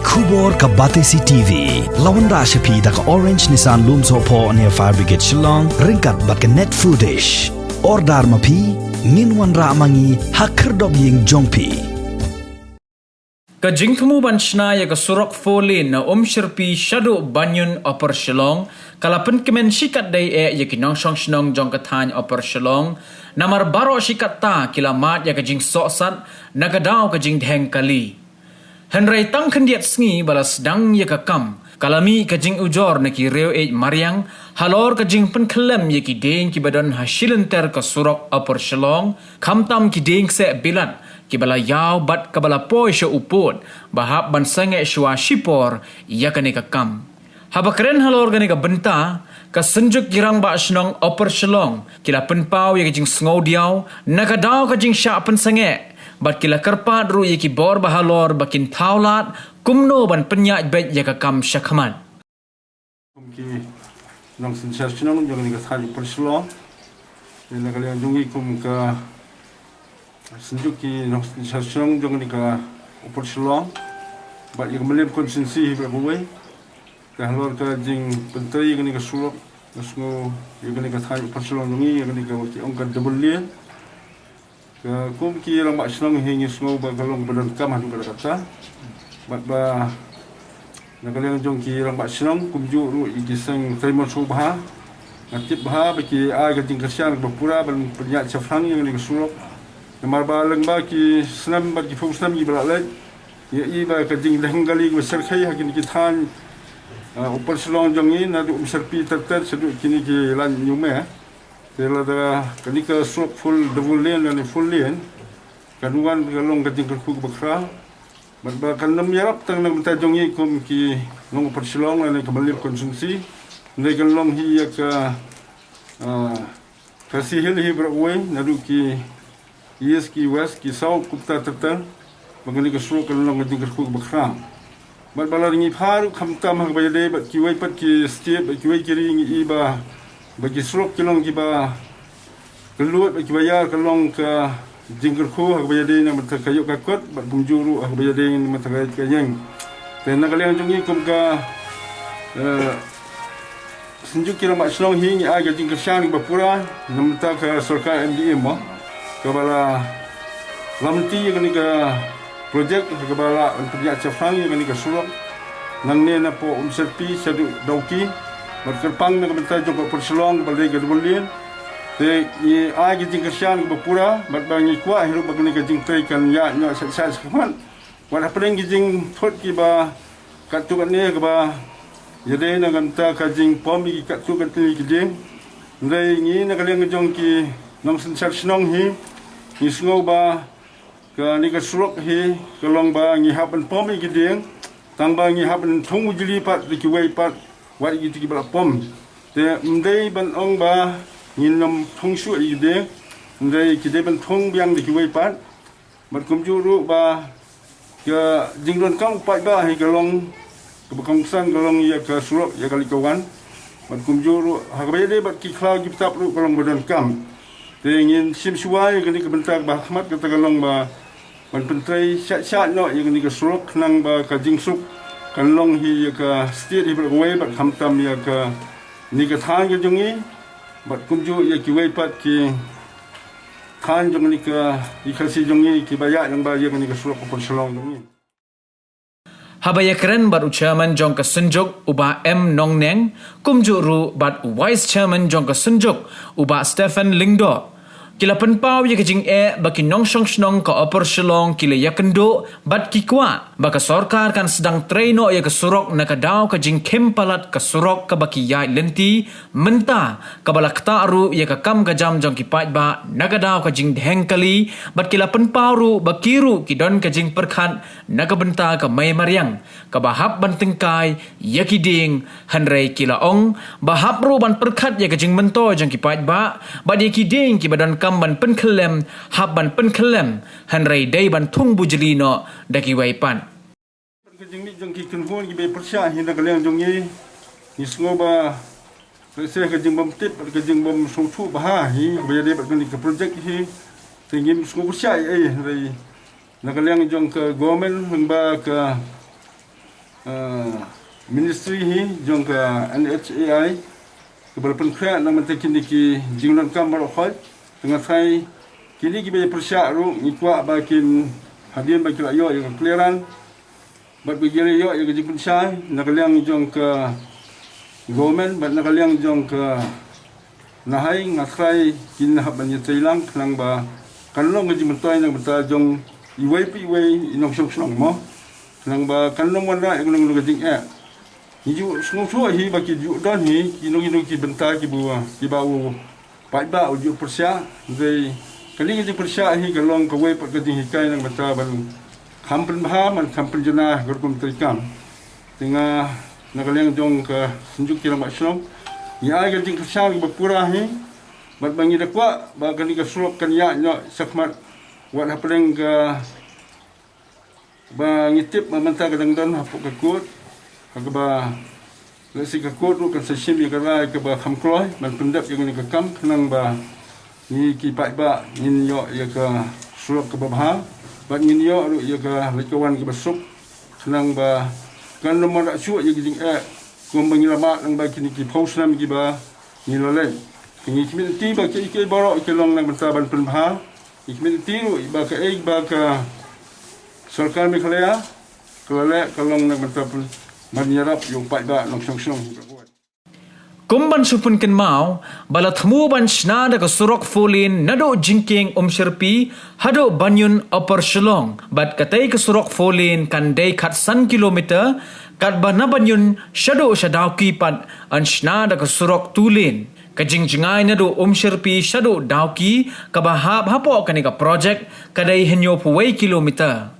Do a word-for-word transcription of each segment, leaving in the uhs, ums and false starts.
Khubor ka Batesi T V la wanrah sha phi da ka Orange Nissan Lumsohphoh near Fire Brigade Shillong, ryngkat bad ka Net Foodish. Order ma phi, ngin wanrah ma ngi ha khyrdop ïing jong phi. Ka jingthmu ban shna ïa ka surok four lane na Umshyrpi shaduh Banïun Upper Shillong ka la pynkmen shikatdei eh ïa ki nongshong shnong jong ka thaiñ Upper Shillong, namar baroh shikatta ki la mad ïa ka jingsohsat na ka daw ka jingdheng kali. Hynrei tang khyndiat sngi ba la sdang ïa ka kam, ka la mih ka jingujor na ki riew ïeit mariang halor ka jingpynkhyllem ïa ki dieng kiba don ha shilynter ka surok Upper Shillong, khamtam ki dieng kseh bilat kiba la ïaw bad kaba la poi sha u pud, ba hap ban sangeh shuwa shipor ïa kane ka kam. Haba kren halor kane ka bynta, ka Synjuk ki Rangbah Shnong Upper Shillong ki la pynpaw ïa ka jingsngewdiaw na ka daw ka jingshah pynsangeh, bad ki la kyrpad ruh ïa ki bor bahalor ba kin thaw lad kumno ban pynïaid beit ïa ka kam shakhmat. Kum ki nongsynshar shnong jong kane ka thaiñ Upper Shillong, na ka liang jong ngi kum ka Synjuk ki nongsynshar shnong jong kane ka Upper Shillong bad ïa ka Mylliem constituency hi baroh kawei, ka halor ka jingpyntrei ïa kane ka surok, nga sngew, ïa kane ka thaiñ Upper Shillong jong ngi, ïa kane kaba ki ong ka double lane. Ka kum ki rangbah shnong hi ngi sngew ba ka long kaba donkam haduh katta katta. Bad ba na ka liang jong ki rangbah shnong kumjuh ruh ïa ki seng trei mynshuwa bha, nga tip bha ba ki ai ka jingkyrshan kaba pura ban pynïaid shaphrang ïa kane ka surok. Namar ba lyngba ki snem bad ki phew snem kiba la leit, ngi ïohi ba ka jingdheng kali kaba shyrkhei ha kine ki thaiñ, ah, Upper Shillong jong ngi, naduh Umshyrpi ter ter shaduh kine ki lain Niume. Te lada kane ka surok four, double lane lane four lane kan wan, ka long ka jingkyrkhu kaba khraw. Bad ba kan ym ïarap tang na ka bynta jong ngi kum ki nong Upper Shillong lane ka Mylliem constituency, hynrei kan long hi ïa ka, ah, Khasi Hills hi baroh kawei, naduh ki East, ki West, ki South, kumta ter ter, ba kane ka surok kan long ka jingkyrkhu kaba khraw. Bad ba la ngi phah ruh khamtam ha kaba ïadei bad kiwei pat ki state bad kiwei ki ri, ngi i ba, ba ki surok ki long kiba kylluid bad kiba ïar, ka long ka jingkyrkhu ha kaba ïadei na ka bynta ka ïoh ka kot bad kumjuh ruh ha kaba ïadei na ka bynta ka ïaid ka ïeng. Te na ka liang jong ngi kum ka, eh, Synjuk ki Rangbah Shnong hi ngi ai ka jingkyrshan kaba pura na ka bynta ka sorkar M D A mo, kaba la lynti ïa kane ka projek, kaba la pynïaid shaphrang ïa kane ka surok nangne napoh Umshyrpi shaduh Dawki, bad kyrpang na ka bynta jong ka Upper Shillong kaba dei ka double lane. Te ngi ai ka jingkyrshan kaba pura bad ba ngi kwah hi ruh ba kane ka jingtrei kan ïaid noh sha, sha, shakhmat. Wat hapdeng ki jingthut kiba katto katne kaba ïadei na ka bynta ka jingpom ïa ki katto katne ki dieng, hynrei ngi na ka liang jong ki nongsynshar shnong hi ngi sngew ba kane ka surok hi ka long ba ngi hap ban pom ïa ki dieng, tang ba ngi hap ban thung bujli pat da kiwei pat, wat ïa kito kiba la pom. Te ym dei ban ong ba ngin ym thung shuh ïa ki dieng, hynrei ki dei ban thung biang da kiwei pat. Bad kumjuh ruh ba ka jingdonkam u paidbah hi ka long kaba kongsan, ka long ïa ka surok ïa ka leit ka wan. Bad kumjuh ruh ha kaba ïadei bad ki khlaw ki btap ruh ka long ba donkam. Te ngin shim shuwa ïa kane ka bynta kaba ha khmat, kata ka long ba ban pyntrei shah shah noh ïa kane ka surok khnang ba ka jingsuk kan long hi ïa ka state hi baroh kawei bad khamtam ïa kane ka thaiñ ka jong ngi bad kumjuh ïa kiwei pat ki thaiñ jong kane ka, ki Khasi jong ngi kiba ïaid lyngba ïa kane ka surok Upper Shillong jong ngi. Haba ïakren bad u chairman jong ka Synjuk, u Bah M Nongneng, kumjuh ruh bad u vice chairman jong ka Synjuk, u Bah Stephen Lyngdoh, ki la pynpaw ïa ka jingeh ba ki nongshong shnong ka Upper Shillong ki la ïakynduh bad ki kwah ba ka sorkar kan sdang trei noh ïa ka surok na ka daw ka jingkhim palat ka surok kaba ki ïaid lynti mynta, kaba la ktah ruh ïa ka kam ka jam jong ki paidbah na ka daw ka jingdheng kali, bad ki la pynpaw ruh ba ki ruh ki don ka jingpyrkhat na ka bynta ka mei mariang kaba hap ban tyngkai ïa ki dieng, hynrei ki la ong ba hap ruh ban pyrkhat ïa ka jingmyntoi jong ki paidbah bad ïa ki dieng kiba donkam ban pynkhyllem, hap ban pynkhyllem, hynrei dei ban thung bujli noh da kiwei pat. Ka jingmih jong ki kynhun kiba pyrshah hi na ka liang jong ngi, ngi sngew ba lehse ka jingbym tip bad ka jingbym sngewthuh bha hi kaba ïadei bad kane ka projek hi. Te ngim sngew pyrshah ei ei, hynrei na ka liang jong ka government lyngba ka uh, ministry hi jong ka N H A I kaba la pynkhreh na mynta kine ki jingdonkam baroh khoit. Te nga tharai kine kiba ïa pyrshah ruh ngi kwah ba kin, hadien ba ki la ïoh ïa ka clearance bad ba ki la ïoh ïa ka jingpynshai na ka liang jong ka government bad na ka liang jong ka NHAI, nga tharai kin hap ban ïatreilang khnang ba kan long ka jingmyntoi na ka bynta jong iwei pa iwei i nongshong shnong mo. Khnang ba kan long wanrah ïa ka long ka jingeh. Ngi ju sngewthuh hi ba ki ju don hi ki nong ki nong ki bynta ki ba, ki ba u paidbah u ju pyrshah. Dei kane ka jingpyrshah hi ka long kawei pat ka jinghikai na ka bynta ban kham pynbha ban kham pynjanai ha ka rukom treikam. Te nga na ka liang jong ka Synjuk Ki Rangbah Shnong ngi ai ka jingkyrshan kaba pura hi bad ba ngi da kwah ba kane ka surok kan ïaid noh shakhmat wat hapdeng ka ba ngi tip ba mynta ka dang don hapoh ka court ha kaba lehse ka court ruh kan sa shim ïa ka rai kaba kham kloi ban pyndep ïa kane ka kam khnang ba ngi ki paidbah ngin ïoh ïa ka surok kaba bha bad ngin ïoh ruh ïa ka leit ka wan kaba suk khnang ba kan ym wanrah shuh ïa ki jingeh kumba ngi la mad lyngba kine ki phew snem kiba ngi la leit. Ngi khmih lynti ba kiei kiei baroh ki long na ka bynta ban pynbha. Ngi khmih lynti ruh ba kaei ba ka sorkar Meghalaya ka la leh ka long na ka bynta pyn ban ïarap ïa u paidbah nongshong shnong. Kum ban shu pynkynmaw ba la thmu ban shna da ka surok four lane naduh Jingkieng Umshyrpi haduh Banyun Upper Shillong bad katei ka surok four lane kan dei khatsan kilometer katba na Banyun shaduh sha Dawki pat yn shna da ka surok two lane. Ka jingjngai naduh Umshyrpi shaduh Dawki kaba hap hapoh kane ka projek ka dei hynñiewphew wei kilometer.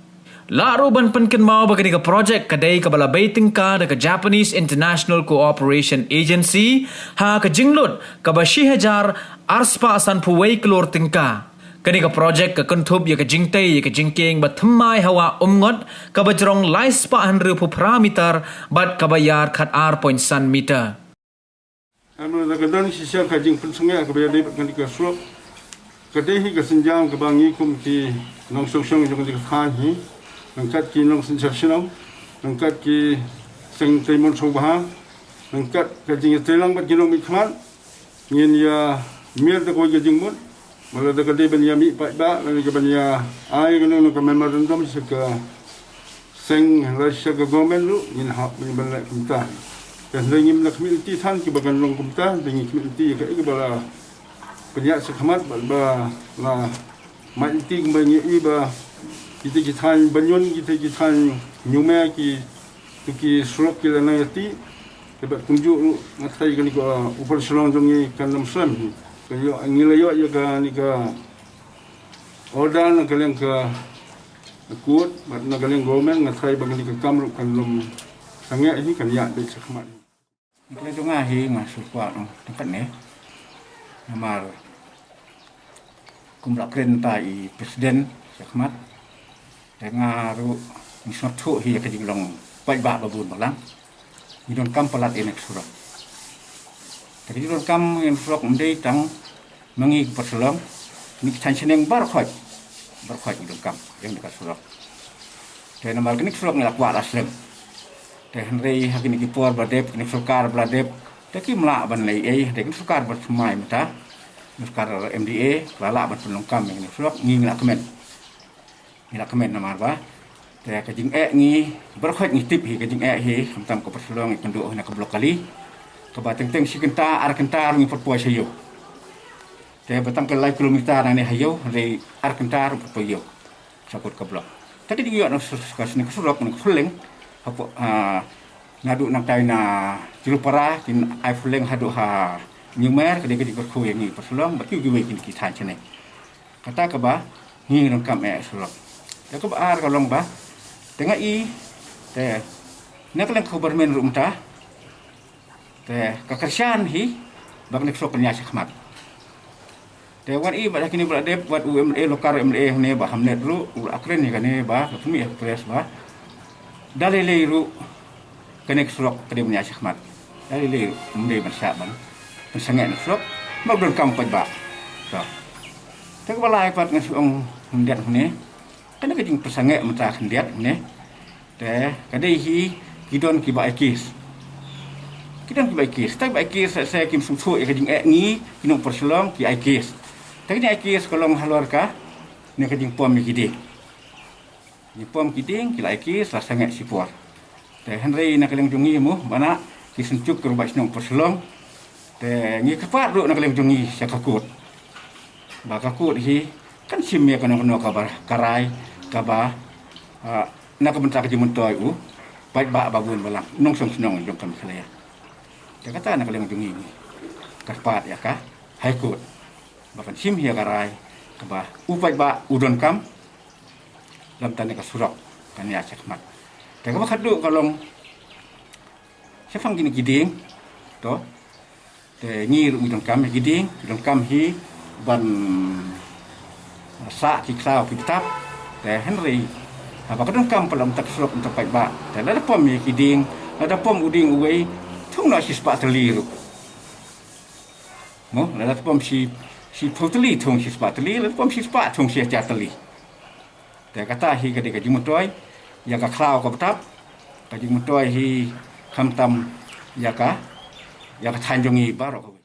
Lah ruh ban pynkynmaw ba kane ka projek ka dei kaba la bei tyngka da ka Japanese International Cooperation Agency ha ka jinglut kaba shi hajar arspah sanphew wei klur tyngka. Kane ka projek ka kynthup ïa ka jingtei ïa ka jingkieng ba thymmai ha Wah Umngot kaba jrong lai spah hynriewphew phra meter bad kaba ïar khatar point san meter. Em, lada ka don shisha ka jingpynsangeh kaba ïadei bad kane ka surok, ka dei hi ka sienjam kaba ngi kum ki nongshong shnong jong kane ka thaiñ hi, ryngkat ki nongsynshar shnong, ryngkat ki seng tei mon sngewbha, ryngkat ka jingïatreilang bad ki nongmihkhmat, ngin ïa miet da kawei ka jingmut, ba lada ka dei ban ïa mih paidbah, lada ka ban ïa ai kane ka memorandum sha ka seng, lada sha ka government ruh ngin hap ban leh kumta. Te hynrei ngim la khmih lynti than kiba kan long kumta, te ngi khmih lynti ïa kaei kaba la pynïaid shakhmat bad ba la mad lynti kumba ngi ïohi ba kita ki thaiñ Banyun, kita ki thaiñ Hynñiewmer, kitu ki surok ki la nang ïaid. Te bad kumjuh ruh nga tharai kane ka Upper Shillong jong ngi kan ym slem hi. Ka ïoh, ngi la ïoh ïa kane ka order na ka liang ka court bad na ka liang government, nga tharai ba kane ka kam ruh kan ym sangeh hi, kan ïaid beit shakhmat. Kane jong nga hi nga shu kwah, mm, tang katne. Namar kum la kren ta i president shakhmat. Te nga ruh ngi sngewthuh hi ïa ka jinglong paidbah ba bun balang. Ngi donkam palat ïa kane ka surok. Te ka jingdonkam ïa kane ka surok ym dei tang ma ngi ka Upper Shillong, kine ki thaiñ shaneng baroh khoit, baroh khoit ngi donkam ïa kane ka surok. Te namar kane ka surok ngi la kwah la slem. Te hynrei ha kine ki por ba la dep, kine ki sorkar ba la dep, te kim lah ban leh ei, te kine ki sorkar ba thymmai mynta, kine ki sorkar M D A, ka la lah ban pynlong kam ïa kine ki surok, ngi ngi la kmen. Ngi la kmen namar ba te ka jingeh ngi, baroh khoit ngi tip hi ka jingeh hi, khamtam ka Upper Shillong ïakynduh hi na ka Block Kali. Kaba teng teng shi kynta, ar kynta ruh ngi poi sha ïew. Te ba tang ka lai kilometer nangne ha ïew, hynrei ar kynta ruh poi ïew. Sha kut ka block. Te ka jingïoh na ka sur-, ka sur-, ka surok na ka Phulleng, hapoh, ah, naduh nangtai na Jrupara, kin ai Phulleng haduh ha Hynñiewmer, ka dei ka jingkyrkhu ïa ngi Upper Shillong, bad kiwei kiwei kin ki thaiñ shaneng. Kata kaba ngi donkam eh surok. Te kaba ar ka long ba te nga i, te na ka liang ka government ruh mynta, te ka kyrshan hi ba kane ka surok kan ïaid shakhmat. Te wan i bad ha kine ba la dep, bad u M L A, lokal M L A hangne, Bah Hamlet ruh u la kren ïa kane ba la pynmih ha press ba da lei lei ruh kane ka surok ka dei ban ïaid shakhmat. Da lei lei ruh ym dei ban shah ban pynsangeh na surok, ba donkam paidbah. To. Te kaba lai pat nga shu ong khyndiat hangne, kane ka jingpynsangeh mynta khyndiat hangne, te ka dei hi Ki don kiba ai kes. Ki don kiba ai kes. Te kiba ai kes se kim sngewthuh ïa ka jingeh, ngi ki nongpyrshah long ki ai kes. Te ki ai kes ka long halor ka ne ka jingpom ïa ki dieng. Jingpom ki dieng ki la ai kes la sangeh shipor. Te hynrei na ka liang jong ngi mo, bana ki synjuk ki ruh ba shnong pyrshah long. Te ngi kyrpad ruh na ka liang jong ngi sha ka kot. Ba ka kot hi kan shim ïa kano kano kaba ka rai kaba, ah, na ka bynta ka jingmyntoi u paidbah ba bun balang nongshong shnong jong ka Meghalaya. Te kata na ka liang jong ngi ngi kyrpad ïa ka High Court ba kan shim ïa ka rai kaba u paidbah u donkam lam tane ka surok kan ïa shakmat. Te kaba khadduh ka long shaphang kine ki dieng to. Te ngi ruh ngi donkam ïa ki dieng, ki donkam hi ban sah ki khlaw ki btap. Te hynrei haba ka donkam palat mynta ka surok mynta paidbah, te lada pom ïa ki dieng, lada pom u dieng uwei, thung noh shispah tylli ruh. Mo, lada pom shi, shiphew tylli thung shispah tylli, lada pom shispah thung shi hajar tylli. Te kata hi ka dei ka jingmyntoi ïa ka khlaw ka btap, ka jingmyntoi hi khamtam ïa ka, ïa ka thaiñ jong ngi baroh kawei.